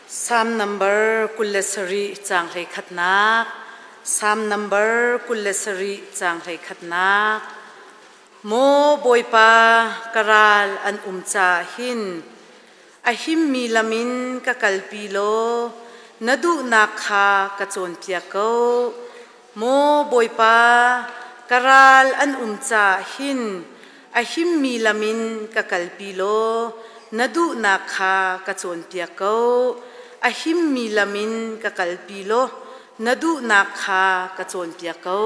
Psalm number 27 caang 11nak. Psalm number 27 caang 11nak. Maw Bawipa, ka ral an um caah hin a himmi lam in ka kalpi law na duhnak kha ka cawnpiak ko. Maw Bawipa, ka ral an um caah hin a himmi lam in ka kalpi law na duhnak kha ka cawnpiak ko. A himmi lam in ka kalpi law na duhnak kha ka cawnpiak ko.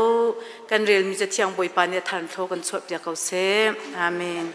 Kan relmi Cathiang Bawipa nih a tharnthlo kan chuahpiak ko seh. Amen.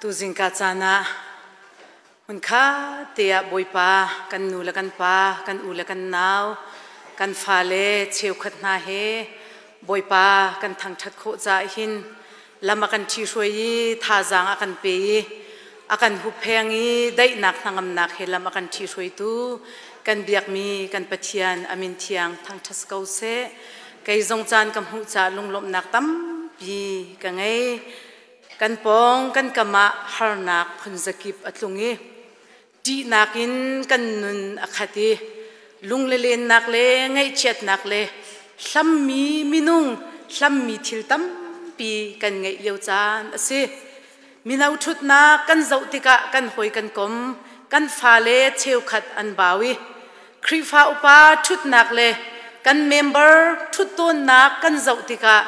Tuzingka caan ah hmunkha te ah Bawipa kan nu le kan pa, kan u le kan nau, kan fale cheukhat hna he Bawipa kan thangṭhat khawh caah hin lam a kan ṭhihruai i thazaang a kan pe i a kan huppheng i daihnak hnangamnak he lam a kan ṭhihruaitu kan biakmi kan Pathian a min thiang thangṭhat ko seh. Kei zong caan ka hmuh caah lunglawmhnak tampi ka ngei. Kan pawng kan kam ah harnak phunzakip a tlung i ṭihnak in kan nun a khat i lunglelennak le ngaihchiatnak le hlammi minung hlammi thil tampi kan ngeih lio caan a si. Mino ṭhutnak kan zoh tikah kan hawi kan kom, kan fale cheukhat an bau i Khrihfa upa ṭhutnak le Kan member ṭhuttawnnak kan zoh tikah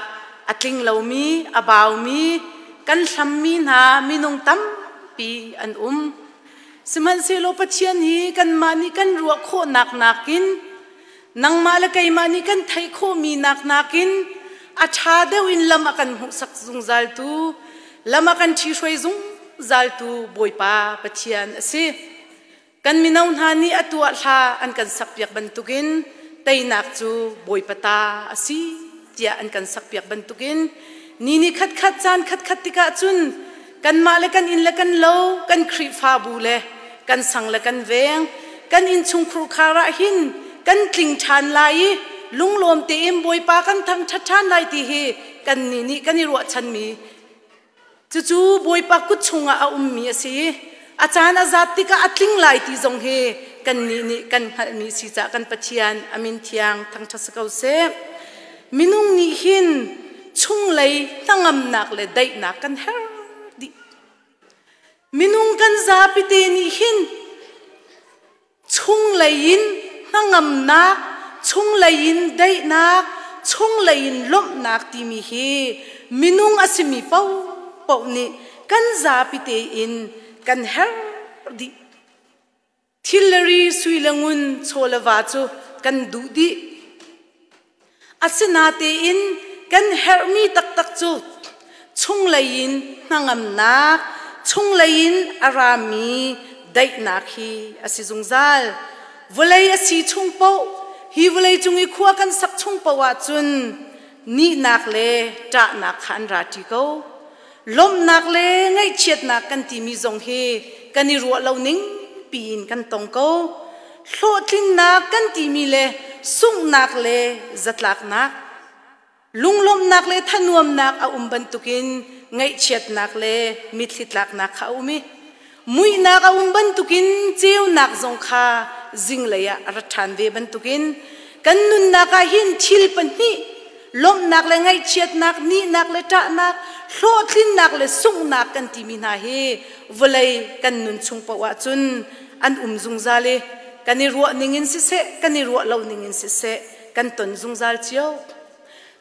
a tling lomi, a baumi, kan hlammi hna minung tampi an um. Sihmanhsehlaw Pathian hi kanmah nih kan ruah khawhnak nakin nangmah le keimah nih kan theih khawhmi nak nakin a ṭha deuh in lam a kan hmuhsak zungzaltu, lam a kan ṭhihruai zungzaltu Bawipa Pathian a si. Kan mino hna nih a tuah hla an kan sakpiak bantukin teinak cu Bawipa ta a si tiah an kan sakpiak bantukin ni ni khatkhat caan khatkhat tikah cun kanmah le kan inn le kan lo, kan Khrihfabu le kan sang le kan veng, kan innchungkhur khar ah hin kan tling ṭhan lai i lunglawm tein Bawipa kan thangṭhat ṭhan lai ti hi kannih nih kan i ruahchanmi. Cucu Bawipa kut chungah a ummi a si i a caan a zat tikah a tling lai ti zong hi kannih nih kan hngalhmi si caah kan Pathian a min thiang thangṭhat si ko seh. Minung nih hin chunglei hnangamnak le daihnak kan herh dih. Minung kan zapite nih hin chunglei in hnangamnak, chunglei in daihnak, chunglei in lawmhnak timi hi minung a simi paohpaoh nih kan zapi tein kan herh dih. Thil le ri, sui le ngun, chaw le va cu kan duh dih. Asinatein kan herhmi taktak cu chunglei in hnangamnak, chunglei in a rami daihnak hi a si zungzal. Vawlei a si chung paoh, hi vawlei cung i khua kan sak chung paoh ahcun nihnak le ṭahnak kha an ra ṭi ko. Lawmhnak le ngaihchiatnak kan timi zong hi kan i ruah lo ning piin kan tong ko. Hlawhtlinnak kan timi le sunghnak le zatlaknak, lunglawmhnak le thanuamnak a um bantukin ngaihchiatnak le mitthli tlaknak kha a um i muihnak a um bantukin ceunak zong kha zinglei ah a ra ṭhan ve bantukin kan nunnak ah hin thil pahnih lawmhnak le ngaihchiatnak, nihnak le ṭahnak, hlawhtlinnak le sunghnak kan timi hna hi vawlei kan nun chung paoh ahcun an um zungzal i kan i ruah ning in siseh, kan i ruah lo ning in siseh, kan ton zungzal cio.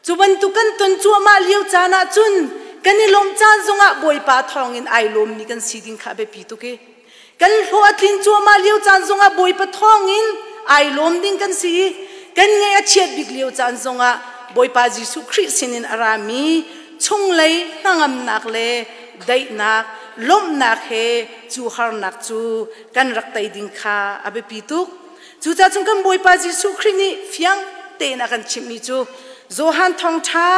Cu bantuk kan ton cuahmah lio caan ahcun kan i lawmh caan zongah Bawipa thawngin ai lawmmi kan si ding kha a biapi tuk i kan hlawh a tlin cuahmah lio caan zongah Bawipa thawngin ai lawm ding kan si i kan ngaih a chiat bik lio caan zongah Bawipa Jesuh Khrih sinin a rami chunglei hnangamnak le daihnak lawmhnak he cu harnak cu kan rak tei ding kha a biapi tuk. Cucaah cun kan Bawipa Jesuh Khrih nih fiang tein a kan chimhmi cu Johan Thawngṭha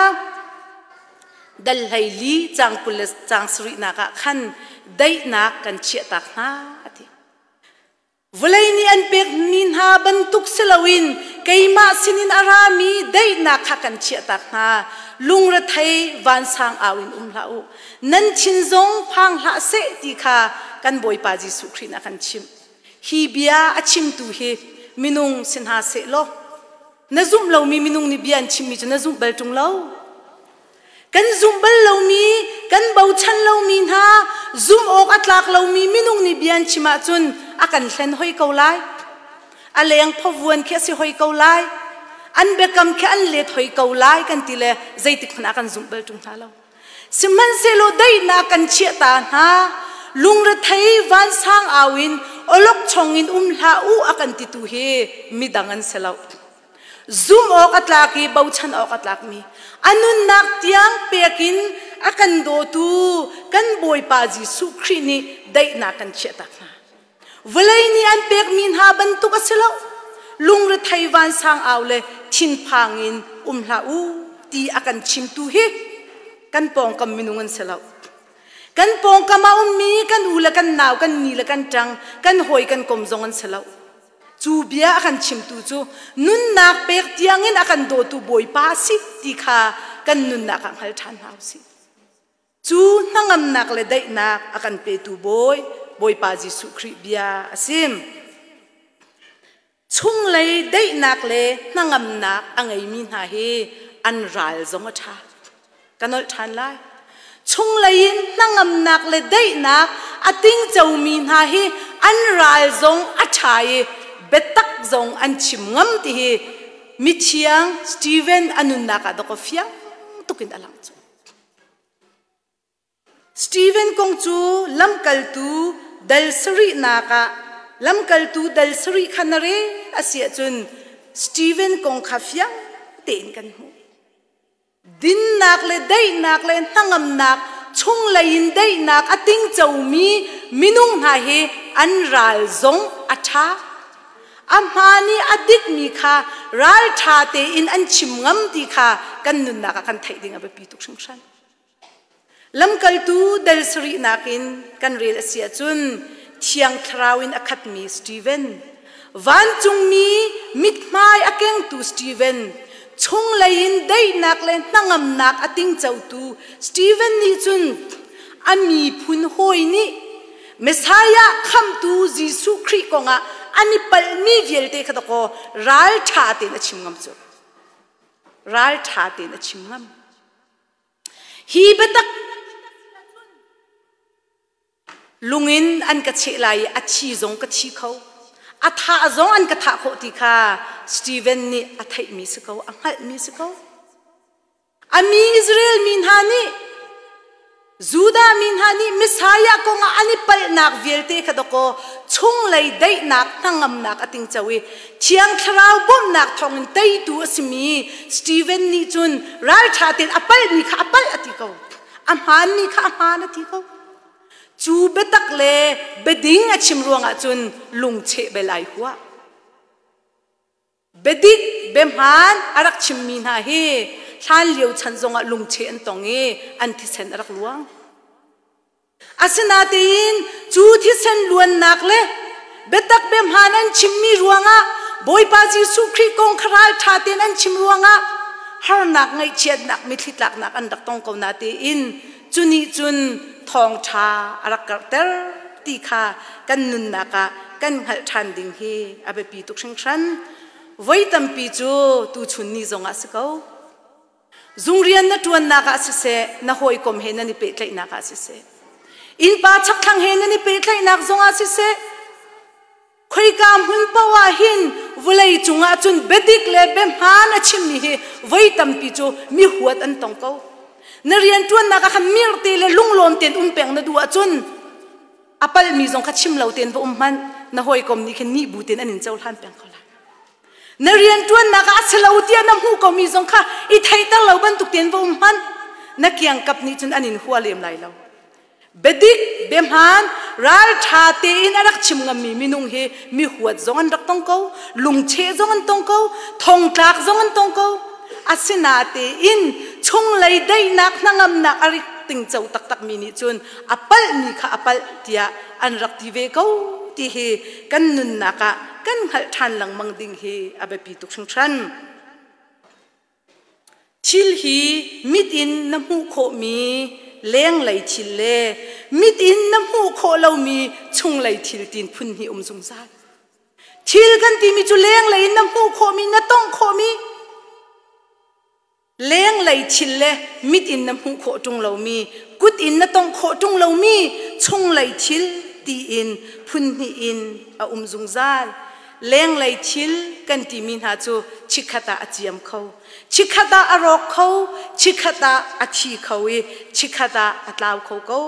dal 14 caang 20 le caang sarihnak ah khan daihnak kan chiahtak hna a ti. Vawlei nih an pekmi hna bantuk si loin keimah sinin a rami daihnak kha kan chiahtak hna. Lungrethei vansang au in um hlah u. Nan thin zong phang hlah seh ti kha kan Bawipa Jesuh Khrih nih a kan chimh. Hi bia a chimtu hi minung si hna seh law na zumh lomi minung nih bia an chimmi cu na zumh bal ṭung lo. Kan zumh bal lomi, kan bochan lomi hna, zumh awk a tlak lomi minung nih bia an chim ahcun a kan hlen hoi ko lai. A leng phavuan khi a si hoi ko lai. An biakam khi an let hoi ko lai kan ti le zeitik hmanh ah kan zumh bal ṭung hna lo. Sihmanhsehlaw daihnak kan chiah ta hna, lungrethei vansang au in awlokchong in um hlah u a kan titu hi midang an si lo. Zumh awk a tlak i bochan awk a tlakmi, a nunnak tiang pek in a kan dawtu kan Bawipa Jesuh Khrih nih daihnak kan chiahtak hna. Vawlei nih an pekmi hna bantuk a si lo. Lungrethei vansang au le thinphang in um hlah u ti a kan chimtu hi kan pawngkam minung an si lo. Kan pawngkam ah ummi kan u le kan nau, kan ni le kan ṭang, kan hawi kan kom zong an si lo. Cu bia a kan chimtu cu nunnak pek tiangin a kan dawtu Bawipa a si ti kha kan nunnak ah hngal ṭhan hna u sih. Cu hnangamnak le daihnak a kan petu Bawi, Bawipa Jesuh Khrih bia a si. Chunglei daihnak le hnangamnak a ngeimi hna hi an ral zong a ṭha. Ka nolh ṭhan lai. Chunglei in hnangamnak le daihnak a tingcomi hna hi an ral zong a ṭha i biatak zong an chim ngam ti hi. mithiang Stephen a nunnak ah dawkaw fiang tukin a lang cu. Stephen kong cu lamkaltu dal sarihnak ah lamkaltu dal sarih kha na rel a si ahcun Stephen kong kha fiang tein kan hmuh. Dinnak le daihnak le hnangamnak chunglei in daihnak a tingcomi minung hna hi an ral zong a ṭha. A hmaan i a dikmi kha ralṭha tein an chim ngam ti kha kan nunnak ah kan theih ding a biapi tuk hringhran. Lamkaltu dal sarihnak in kan rel a si ahcun Thiang Thlarau in a khatmi Stephen, vancungmi mithmai a kengtu Stephen, chunglei in daihnak le hnangamnak a tingcotu Stephen nih cun a miphun hawi nih Messiah khamtu Jesuh Khrih kongah an i palhmi vialte kha dakaw ralṭha tein a chim ngam cu. Ralṭha tein a chim ngam. Hi biatak lungin an ka cheh lai i a thi zong ka thi kho. A thah zong an ka thah khawh ti kha Stephen nih a theihmi si ko, a hngalhmi si ko. A mi Israel mi hna nih Judah mi hna nih Messiah kongah an i palhnak vialte kha dawkaw chunglei daihnak hnangamnak a tingco i Thiang Thlarau bawmhnak thawngin teitu a simi Stephen nih cun ralṭha tein a palhmi kha a palh a ti ko. A hmaanmi kha a hmaan a ti ko. Cu biatak le biading a chim ruangah cun lungcheh bel ai huah. Biadik, biahmaan a rak chimmi hna hi hlanlio chan zongah lungcheh an tong i an thisen a rak luang. Asinain cu thisen luannak le biatak biahmaan an chimmi ruangah Bawipa Jesuh Khrih kong kha ralṭha tein an chim ruangah harnak ngaihchiatnak mitthli tlaknak an rak tong ko natein cu nih cun thawngṭha a rak karhter ti kha kan nunnak ah kan hngalh ṭhan ding hi a biapi tuk hringhran. Voi tampi cu tuchun ni zongah si ko. Zung rian na ṭuannak ah siseh, na hawikom he nan i pehtlaihnak ah siseh, innpa chakthlang he nan i pehtlaihnak zongah siseh, Khoika hmun paoh ah hin vawlei cungah cun biadik le biahmaan a chimmi hi voi tampi cu mi huat an tong ko. Na rianṭuannak ah khan mirte le lunglawm tein um peng na duh ahcun a palmi zong kha chim lo tein va um hmanh na hawikom nih khin nih bu tein an in cohlan peng ko lai. Na rianṭuannak ah a si lo tiah na hmuh komi zong kha i theihter lo bantuk tein va um hmanh na kiangkap nih cun an in hua lem lai lo. Biadik, biahmaan, ralṭha tein a rak chim ngammi minung hi mi huat zong an rak tong ko, lungcheh zong an tong ko, thongtlak zong an tong ko. Asinatein chunglei daihnak hnangamnak a rik tingco taktakmi nih cun a palhmi kha a palh tiah an rak ti ve ko ti hi kan nunnak ah kan hngalh ṭhan lengmang ding hi a biapi tuk hringhran. Thil hi mit in na hmuh khawhmi lenglei thil le mit in na hmuh khawh lomi chunglei thil tiin phun hnih um zungzal. Thil kan timi cu lenglei in na hmuh khawhmi, na tongh khawhmi, lenglei thil le mit in na hmuh khawh ṭung lomi, kut in na tongh khawh ṭung lomi chunglei thil tiin phun hnih in a um zungzal. Lenglei thil kan timi hna cu chikkhat ah a ciam kho, chikkhat ah a rawk kho, chikkhat ah a thi kho i chikkhat ah a tlau kho ko.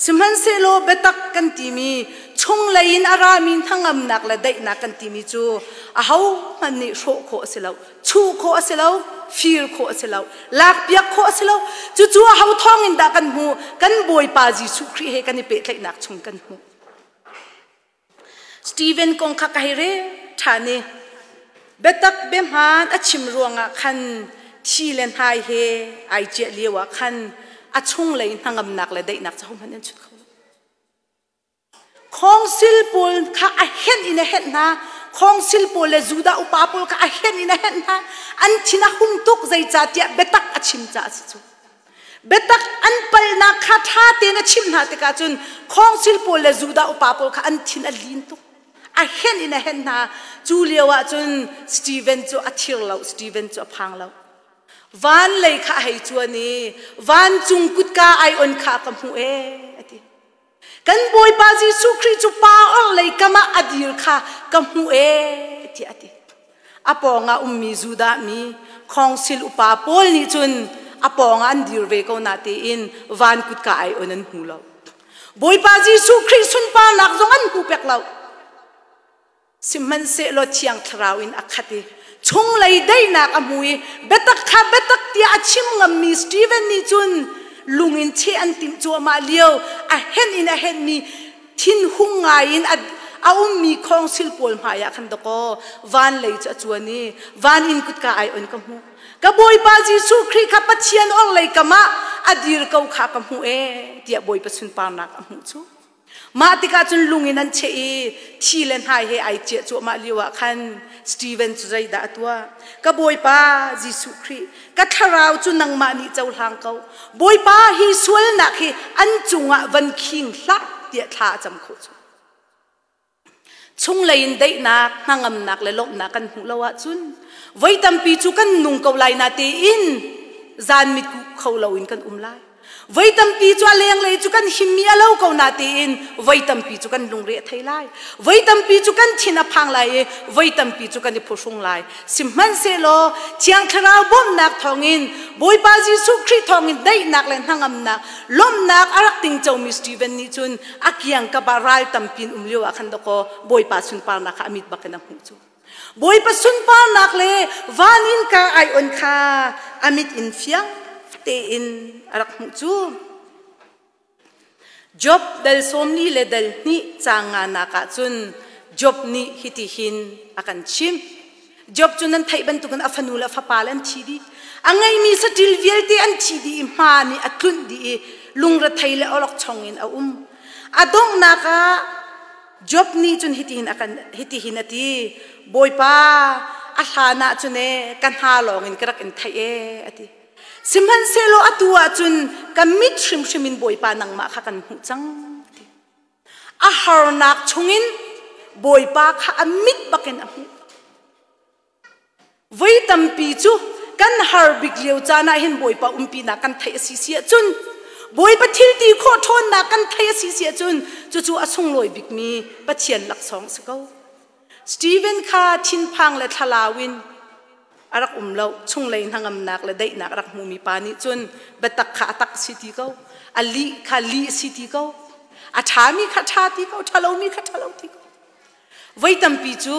Sihmanhsehlaw biatak kan timi chunglei in a rami hnangamnak le daihnak kan timi cu ahohmanh nih hrawh khawh a si lo, chuh khawh a si lo, fir khawh a si lo, lakpiak khawh a si lo. Cucu aho thawng in dah kan hmuh? Kan Bawipa Jesuh Khrih he kan i pehtlaihnak chung kan hmuh. Stephen kong kha ka hei rel ṭhan i biatak biahmaan a chim ruangah khan thi le hnai he ai ciah lio ah khan a chunglei hnangamnak le daihnak cu hohmanh an chut kho lo. Khawngsil pawl kha a henh in a henh hna. Khawngsil pawl le Judah upa pawl kha a henh in a henh hna. An thin a hung tuk zeicahtiah biatak a chim caah a si cu. Biatak an palhnak kha ṭha tein a chimh hna tikah cun khawngsil pawl le Judah upa pawl kha an thin a lin tuk. A henh in a henh hna. Cu lio ah cun Steven cu a thir lo, Steven cu a phang lo. Van lei kha a hei cuan i vancung kutka ai on kha ka hmuh ee a ti. Kan Bawipa Jesuh Khrih cu pa orhlei kam ah a dir kha ka hmuh ee tiah a ti. A pawngah ummi Judah mi khawngsil upa pawl nih cun a pawngah an dir ve ko na tiin van kutka ai on an hmu lo. Bawipa Jesuh Khrih sunparnak zong an hmu pek lo. Sihmanhsehlaw Thiang Thlarau in a khat i chunglei daihnak a hmu i biatak kha biatak tiah a chim ngammi Stephen nih cun lung in cheh an timh cuahmah lio a henh in a henhmi thinhung ngai in a ummi khawngsil pawl hmaiah khan dakaw van lei cu a cuan i van in kutka ai on ka hmuh. Ka Bawipa Jesuh Khrih kha Pathian orhlei kam ah a dir ko kha ka hmuh ee tiah Bawipa sunparnak a hmuh cu. Mah tikah cun lung in an cheh i thi le hnai he ai ciah cuahmah lio ah khan Steven cu zeidah a tuah? Ka Bawipa Jesuh Khrih, ka thlarau cu nangmah nih cohlang ko. Bawipa, hi sualnak hi an cungah van khing hlah tiah thla a cam khawh cu. Chunglei in daihnak, hnangamnak le lawmhnak kan hmuh lo ahcun voi tampi cu kan nung ko lai na tein zan mitkuh kho loin kan um lai. Voi tampi cu a lenglei cu kan himmi a lo ko na tiin voi tampi cu kan lungre a thei lai. Voi tampi cu kan thin a phang lai i voi tampi cu kan i phuhrung lai. Sihmanhsehlaw Thiang Thlarau bawmhnak thawngin Bawipa Jesuh Khrih thawngin daihnak le hnangamnak, lawmhnak a rak tingcomi Stephen nih cun a kiangkap ah ral tampi in um lio ah khan dawkaw Bawipa sunparnak kha a mit bakin a hmuh cu. Bawipa sunparnak le van in ka ai on kha a mit in fiang tein a rak hmuh cu. Job dal 40 le dal 2 caang nganak ah cun Job nih hitihin a kan chimh. Job cu nan theih bantukin a fanu le a fapa le an thi dih. A ngeimi saṭil vialte an thi dih i hma nih a tlunh dih i lungrethei le awlokchong in a um. A donghnak ah Job nih cun hitihin a kan hitihin a ti, Bawipa, a hlan ah cun ee ka hna lawngin ka rak in theih ee a ti. Sihmanhsehlaw atu ah cun ka mit hrimhrim in Bawipa nangmah kha kan hmuh cang ti. A harnak chungin Bawipa kha a mit bakin a hmuh. Voi tampi cu kan har bik lio caan ah hin Bawipa umpinak kan theih a si si ahcun Bawipa thil ti khawh ṭhawnnak kan theih a si si ahcun cucu a sunglawi bikmi Pathian laksawng a si ko. Stephen kha thinphang le thlalau in a rak um lo. Chunglei hnangamnak le daihnak a rak hmumi pa nih cun biatak kha a tak si ti ko, a lih kha lih si ti ko, a ṭhami kha ṭha ti ko, ṭhalomi kha ṭhalo ti ko. Voi tampi cu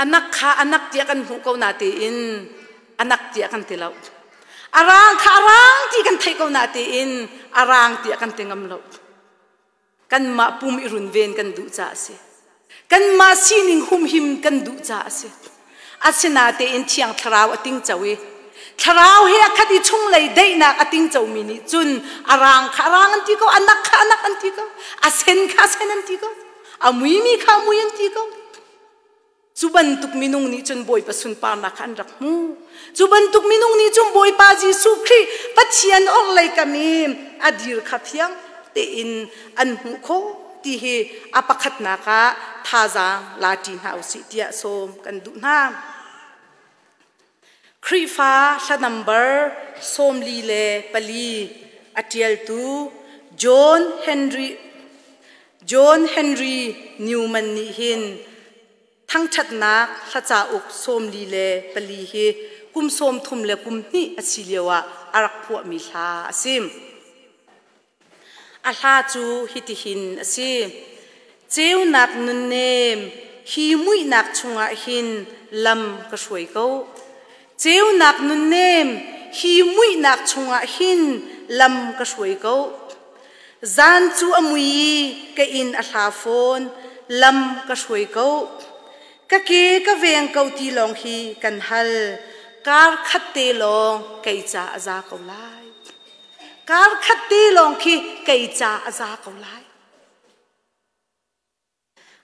anak kha anak tiah kan hmuh ko na tein anak tiah kan ti lo. A rang kha a rang ti kan theih ko na tein a rang tiah kan ti ngam lo. Kanmah pum i runven kan duh caah a si. Kanmah sining humhim kan duh caah a si. Asinatein Thiang Thlarau a tingco i Thlarau he a khat i chunglei daihnak a tingcomi nih cun a rang kha a rang an ti ko, a nak kha a nak an ti ko, a sen kha a sen an ti ko, a muimi kha a mui an ti ko. Cu bantuk minung nih cun Bawipa sunparnak kha an rak hmu. Cu bantuk minung nih cun Bawipa Jesuh Khrih Pathian orhlei kam i a dir kha fiang tein an hmuh khawh ti hi a pakhatnak ah thazaang la ṭi hna usih tiah sawm kan duh hna. Khrihfa hla nambar 44 a ṭialtu John Henry John Henry Newman nih hin thangṭhatnak hla cauk 44 hi kum 32 a si lioah a rak phuahmi hla a si. A hla cu hitihin a si. Ceunak nunnem hi muihnak chungah hin lam ka hruai ko. Ceunak nunnem hi muihnak chungah hin lam ka hruai ko. Zan cu a mui i ka inn a hla fawn, lam ka hruai ko. Ka ke ka veng ko ti lawng hi kan hal, kar khat te lawng kei ca a za ko lai. Kar khat te lawng khi kei ca a za ko lai.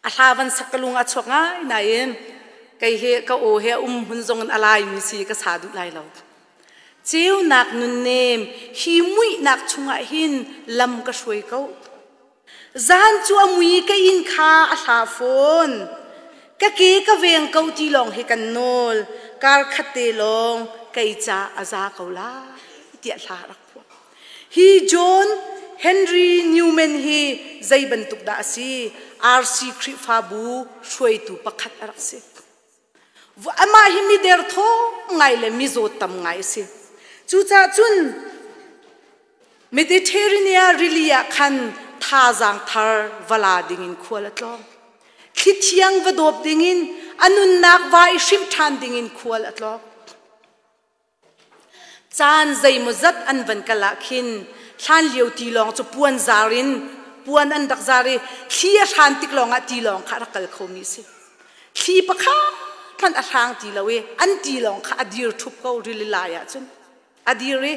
A hla van sak ka lung a chuak ngai nain kei he ka aw he a um hmun zong in a laimi si ka sa duh lai lo. Ceunak nunnem hi muihnak chungah hin lam ka hruai ko. Zan cu a mui ka inn kha a hla fawn. Ka ke ka veng ko ti lawng hi kan nawl. Kar khat te lawng kei ca a za ko lai tiah hla rak phuah. Hi John Henry Newman hi zei bantuk dah a si? RC Khrihfabu hruaitu pakhat a rak si. Amah hi mi derthawm ngai le mi zawt tam ngai a si. Cucaah cun Mediterranean rili ah khan thazaang thar va la dingin khual a tlawng. Thlithiang va dawp dingin a nunnak va i hrimh ṭhan dingin khual a tlawng. Caan zeimawzat an van kal ah khin hlanlio tilawng cu puan zar in puan an rak zar i thli a hran tik lawngah tilawng kha a rak kal khomi a si. Thli pakhat hmanh a hrang ti lo i an tilawng kha a dir ṭhup ko rili lai ahcun. A dir i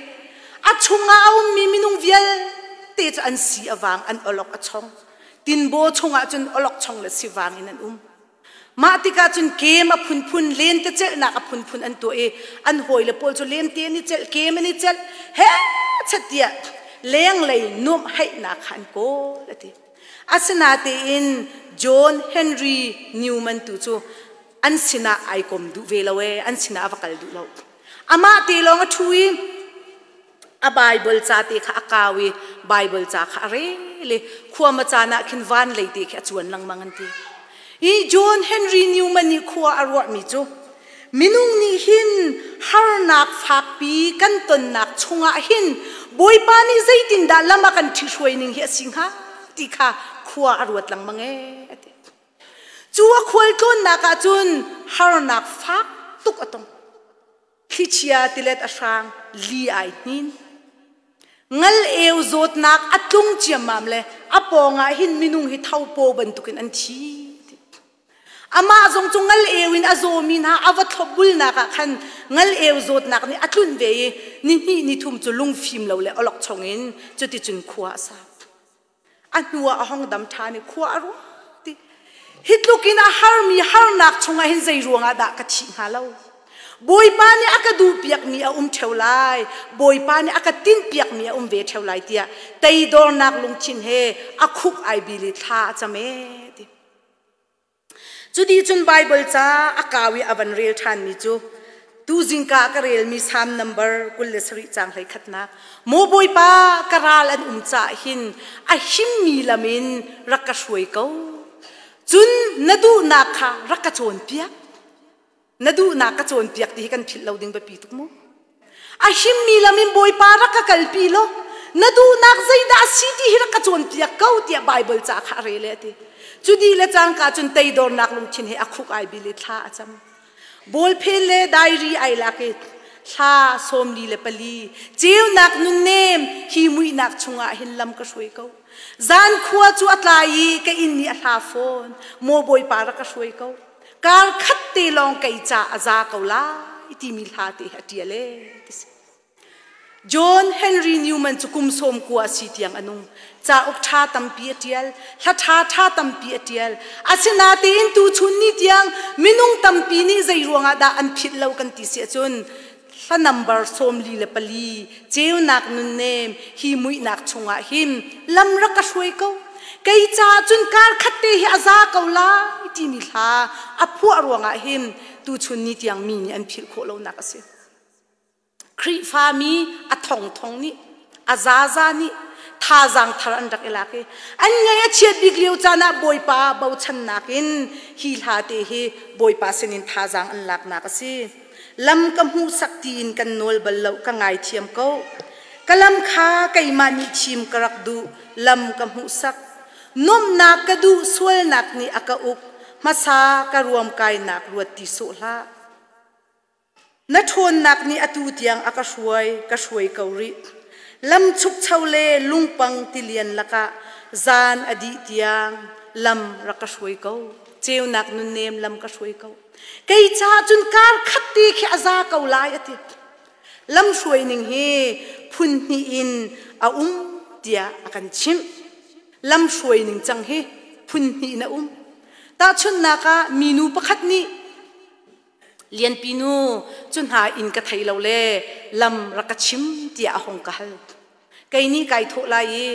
a chungah a ummi minung vialte cu an si a vang, an awlok a chong. Tinbaw chungah cun awlokchong le sivang in an um. Mah tikah cun kem a phunphun, lentecelhnak a phunphun an tuah i an hawile pawl cu lente an i celh, kem an i celh, hechet tiah lenglei nuamhheihnak kha an kawl a ti. Asinatein John Henry Newman tu cu an sinah ai kom duh ve lo ee, an sinah a va kal duh lo. Amah te lawng a ṭhu i a Baibal ca te kha a kau i Baibal ca kha a rel i khuama caan ah khin van lei te khi a cuan lengmang an ti. Hi John Henry Newman nih khua a ruahmi cu minung nih hin harnak fakpi kan tonnak chungah hin Bawipa nih zeitindah lam a kan ṭhihruai ning hi a si hnga ti kha khua a ruat lengmang ee a ti. Cu a khualtlawnnak ah cun harnak fak tuk a tong. Thlichia tilet a hrang, li ai hnin. Ngal eu zawtnak a tlung ciammam le a pawngah hin minung hi thopaw bantukin an thi. Amah zong cu ngal eu in a zawmi hna a va thlopbulnak ah khan ngal eu zawtnak nih a tlunh ve i nihnih nithum cu lungfim lo le awlokchong in cuticun khua a sa. A hnuah a hong dam ṭhan i khua a ruat i hi tluk in a harmi harnak chungah hin zei ruangah dah ka thih hnga lo? Bawipa nih a ka duhpiakmi a um ṭheo lai, Bawipa nih a ka tinhpiakmi a um ve ṭheo lai tiah teidornak lungthin he a khuk ai bil i thla a cam ee ti. Cuti cun Baibal ca a kau i a van rel ṭhanmi cu tuzingka ka relmi Salm nambar 27 caang 11nak Maw Bawipa ka ral an um caah hin a himmi lam in rak ka hruai ko. Cun na duhnak kha rak ka cawnpiak. Na duhnak ka cawnpiak ti hi kan philh lo ding biapi tuk mu. A himmi lam in Bawipa rak ka kalpi law na duhnak zeidah a si ti hi rak ka cawnpiak ko tiah Baibal ca kha a rel e a ti. Cu dih le cangka cun teidornak lungthin he a khuk ai bil i thla a cam. Bawlphen le diary ai lak i thla 44 ceunak nunnem hi muihnak chungah hin lam ka hruai ko. Zan khua cu a tlai i ka inn nih a hla fawn. Maw Bawipa rak ka hruai ko. Kar khat te lawng kei ca a za ko lai timi hla te hi a ṭial ee ti si. John Henry Newman cu kum 90 a si tiang a nung. Cauk ṭha tampi a ṭial, hla ṭha ṭha tampi a ṭial. Asinain tuchun ni tiang minung tampi nih zei ruangah dah an philh lo kan ti si ahcun hla nambar 44 ceunak nunnem hi muihnak chungah hin lam rak ka hruai ko. Kei caah cun kar khat te hi a za ko lai timi hla a phuah ruangah hin tuchun ni tiang mi nih an philh khawh lonak a si. Khrihfami a thongthong nih a zaza nih thazaang thar an rak i lak i an ngaih a chiat bik lio caan ah Bawipa bochannak in hi hla te hi Bawipa sinin thazaang an laknak a si. Lam ka hmuhsak tiin kan nawl bal lo ka ngaithiam ko. Ka lam kha keimah nih thim ka rak duh lam ka hmuhsak. Nuamhnak ka duh sualnak nih a ka uk hmasa ka ruamkainak ruat ti sawh hlah. Na ṭhawnnak nih atu tiang a ka hruai, ka hruai ko rih. Lam chukcho le lungpang tilian lakah zan a dih tiang lam rak ka hruai ko. Ceunak nunnem lam ka hruai ko. Kei caah cun kar khat te khi a za ko lai a ti. Lam hruai ning hi phun hnih in a um tiah a kan chimh. Lam hruai ning cang hi phun hnih in a um. Tahchunhnak ah minu pakhat nih Lianpi nu cu hna inn ka thei lo le lam rak ka chim tiah a hung ka hal. Kei nih kai thawh lai i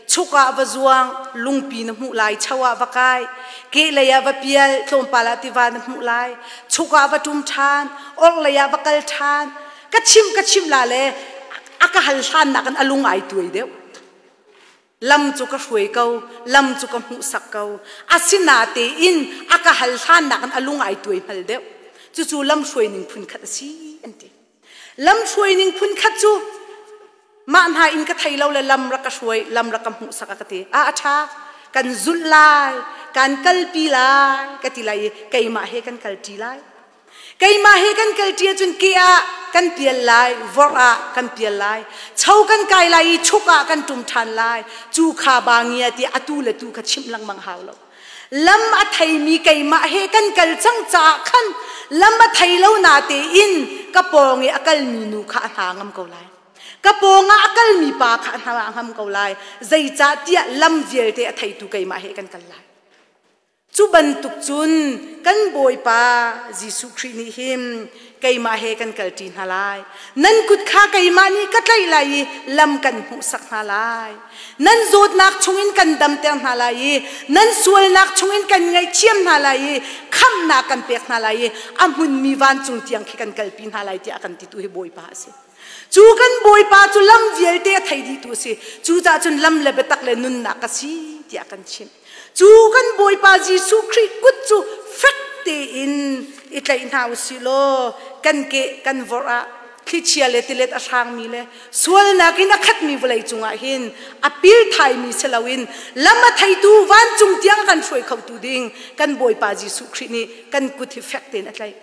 chuk ah va zuang, lungpi na hmuh lai, cho ah va kai, kehlei ah va pial, tlawmpal ah tiva na hmuh lai, chuk ah va ṭum ṭhan, orhlei ah va kal ṭhan. Ka chimh ka chimh la le a ka hal hlan nakin a lung ai tuai deuh. Lam cu ka hruai ko, lam cu ka hmuhsak ko. Asinatein a ka hal hlannak in a lung ai tuai hmal deuh. Cucu lam hruai ning phun khat a si an ti. Lam hruai ning phun khat cu mah hna in ka thei lo le lam rak ka hruai, lam rak ka hmuhsak a ka ti. A a ṭha, kan zulh lai, kan kalpi lai, ka ti lai i keimah he kan kalṭi lai. Keimah he kan kalṭi ahcun ke ah kan pial lai, vorh ah kan pial lai, cho kan kai lai i chuk ah kan ṭum ṭhan lai. Cu kha ba ngia tiah atu le tu kha chimh lengmang hau lo. Lam a theimi keimah he kan kal cang caah khan lam a thei lo natein ka pawng i a kalmi nu kha a hna ngam ko lai. Ka pawng ah a kalmi pa kha a hna ngam ko lai. Zeicahtiah lam vialte a theitu keimah he kan kal lai. Cu bantuk cun kan Bawipa Jesuh Khrih nih hin keimah he kan kalṭi hna lai. Nan kut kha keimah nih ka tlaih lai i lam kan hmuhsak hna lai. Nan zawtnak chungin kan damter hna lai i nan sualnak chungin kan ngaihthiam hna lai i khamhnak kan pek hna lai i a hmunmi vancung tiang khi kan kalpi hna lai tiah a kan titu hi Bawipa a si. Cu kan Bawipa cu lam vialte a thei dihtu a si. Cucaah cun lam le biatak le nunnak ka si tiah kan chimh. Cu kan Bawipa Jesuh Khrih kut cu fek tein i tlaih hna u sih law kan ke kan vorh ah thlichia le tilet a hrangmi le sualnak in a khatmi vawlei cungah hin a pil thaimi si loin lam a theitu vancung tiang a kan hruai khotu ding kan Bawipa Jesuh Khrih nih kan kut hi fek tein a tlaih.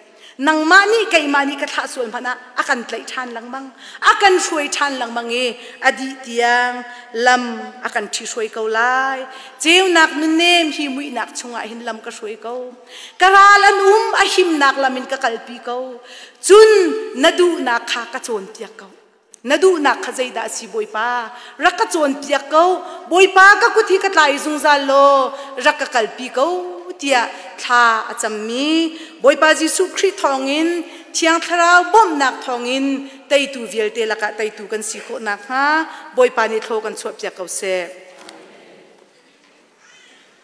Nangmah nih keimah nih ka thlah sual hmanh ah a kan tlaih ṭhan lengmang, a kan hruai ṭhan lengmang i a dih tiang lam a kan ṭhihruai ko lai. Ceunak nunnem hi muihnak chungah hin lam ka hruai ko. Ka ral an um a himnak lam in ka kalpi ko. Cun na duhnak kha ka cawnpiak ko. Na duhnak kha zeidah a si Bawipa? Rak ka cawnpiak ko. Bawipa ka kut hi ka tlai zungzal law rak ka kalpi ko tiah thla a cammi Bawipa Jesuh Khrih thawngin Thiang Thlarau bawmhnak thawngin teitu vialte lakah teitu kan si khawh nakhnga Bawipa nih thlaw kan chuahpiak ko seh.